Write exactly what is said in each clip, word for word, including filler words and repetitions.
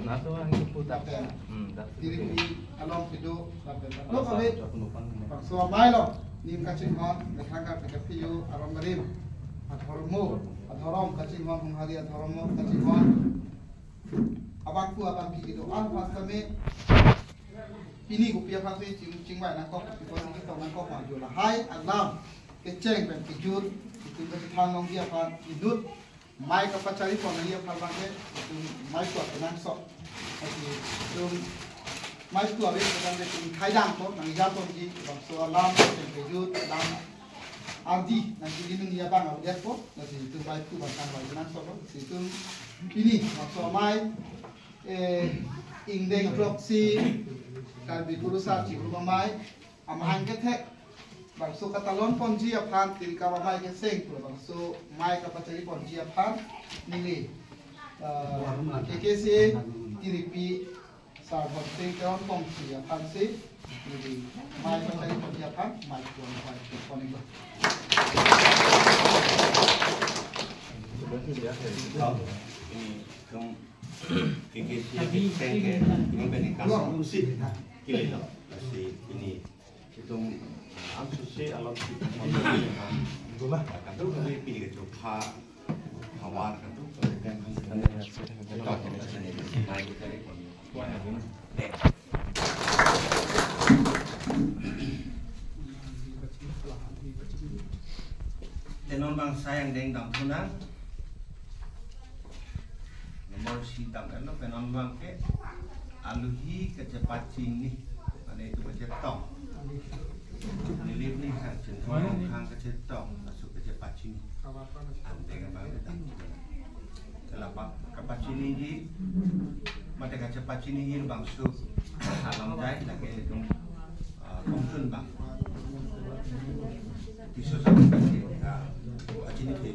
Nato ang iputak. Lapen Hmm, dak. Tiripi along kedo, lapen Ano lo sa kami. Chot nupang ni. Bangso amei along, nim kachinghon, methang ka pika piu, aram barim. Adhormo, adhorom kachinghon, hunghari adhormo kachinghon. Abangphu abangpi kedo-an aphan tame. Pini kopi aphan si ching, chingvai nangkok, kopi aphan si ketong nangkok, ma jo lahai alam kecheng pen kejut, itum kachethang longji aphan inut, mei kapachari pon longji aphan abangke, itum mei pu apenangsot. Lasi itum mei pu ave abangke itum thaidam ko, nangja ponji, bangso alam kecheng kejut, alam ardi, nangkili nangji abang avedetpo, lasi itum mei pu abang tangvai apenangsot lo, lasi itum pini, bangso amei, eh, ingdeng proxy, Karbi Kurusar Chibru Amei, amahang kethek, bangso katalon ponji aphan, tirikap amei keseng pu, bangso mei kapachari ponji aphan, neli, eh, K K C A tiripi, Sarbonsing Teron Pongsi aphan si, neli mei pachari ponji aphan, mei kuang kuang kuang kuang. Ini, dong, K K C A keseng ke, ini bani kasong si, kili lo, si, ini, itum, am susi alam si, kadokave pini kechopha, hawar, kadokave. Te non bang sai angdeng damthunang. Nomor isi dam elo, pen non bangke alohi kachepachini, mane itum kachetong. Nilip ni hang chinthong khang kachetong, laso kachepachini. Angdeng abang damthunang. Selapak kapachiniji, mate kachepachiniji bangso alam jai, lake itum, ah, kongsun bang. Tiso sa kachi, ah, pachini the.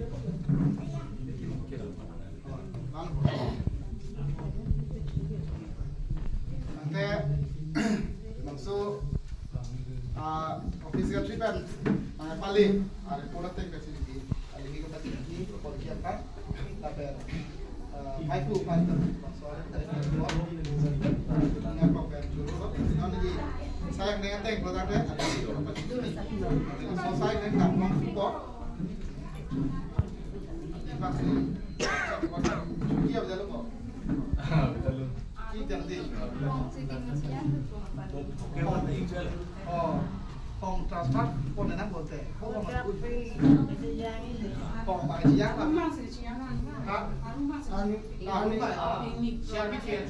Ante, bangso, ah, office secretary pen, ah, pali, ah, report ateng kachiniji. Alohi kapachini, korki aphan, lapen, eh, mei pu aphan, bangso, eh, nangkok pen churu, non di, sai angdeng ateng, product, eh, kapachini. So, sai angdeng damlong po. Di pasti, kiap jalo po. Ki jang di. Oh, hong transfer, phone na bolte. Hong ma kuj. Hong ma jiyang la. Ha? Anu, anu ma. Siang bi kian.